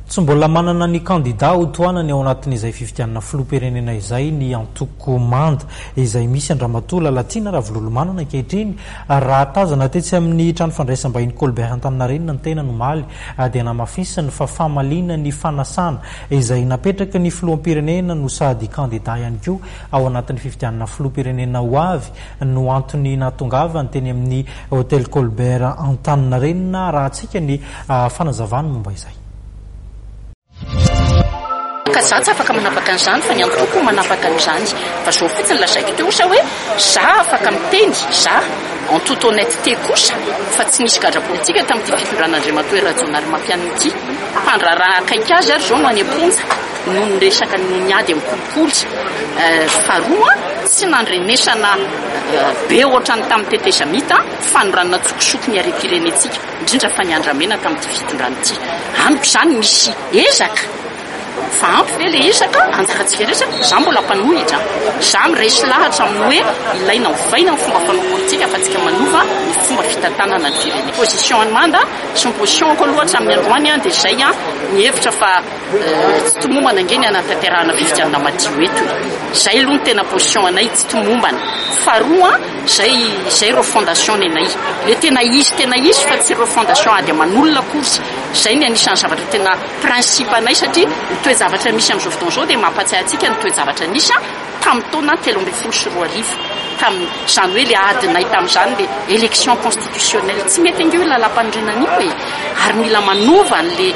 Tsy mbola manana ny kandida ho tohanany ao anatin'izay fifidianana filoham-pirenena izay ny antoko Manda, izay misy an-dRamatoa Lalatiana Ravololomanana ankehitriny. Raha tazana tetsy amin'ny trano fandraisam-bahiny Colbert Antaninarenina ny tenany omaly dia namafisiny fa famaliana ny fanasana izay napetraky ny filoham-pirenena no sady kandida ihany koa ao anatin'ny fifidianana filoham-pirenena ho avy no antony nahatongavany teny amin'ny Hotel Colbert Antaninarenina arahantsika ny fanazavany momba izay. Ka za tsy afaka manapaka an'izany fa ny antoko no manapaka an'izany. Fa zao fotsiny lazaiko teo osa hoe za afaka miteny, za en toute honnêteté kosa fa tsy nisy gadra politika tamin'ity fitondran'Andriamatoa Hery Rajaonarimampianina ity. Mpandraharaha akaiky azy ary zao no any am-ponja noho ny resaka noho ny ady amin'ny kolikoly. Faharoa, tsy nandrenesana be ohatran'ny tamin'ny tetezamita fanoranana an-tsokosoko ny harem-pirenentsika. indrindra fa ny andramena tamin'ity fitondrana ity. Amiko izany misy ezaka fa ampy ve ilay ezaka? Anjarantsika rehetra, za mbola mpanohitra, za miresy lahatra amin'ny hoe ilaina ovaina ny fomba fanao politika fa tsika manova ny fomba fitantanana ny firenena. Position an'i Manda sy ny position-ko aloha hatramin'ny androany dia izay mihevitra fa Tsy tomombana ange ny hanatanterahana fifidianana madio eto e! Zay aloha ny tena position anay, tsy tomombana. Faharoa, zay zay refondation nenay. Le tena izy tena izy fa tsy refondation ady aman'olona akory. Zay ny anisan'ny zavatra tena principe anay satria ny toe-javatra misy amin'izao fotoana izao dia mampatsiahy antsika ny toe-javatra nisy tamin'ny taona 2013 tamin'ny izany hoe le adinay tamin'izany le élection constitutionnelle tsy mety ange io lalàmpanorenana io e ary mila manova an'le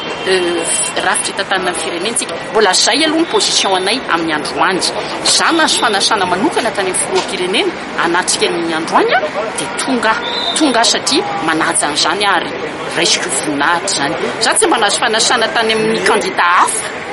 rafitra itantanana ny firenena tsika mbola zay aloha ny position anay amin'ny androany za nahazo fanasana manokana tany amin'ny filoham-pirenena hanatrika ny androany aho dia tonga aho tonga aho satria manaja an'izany aho ary raisiko voninahitra izany za tsy mba nahazo fanasana tany amin'ny kandida hafa.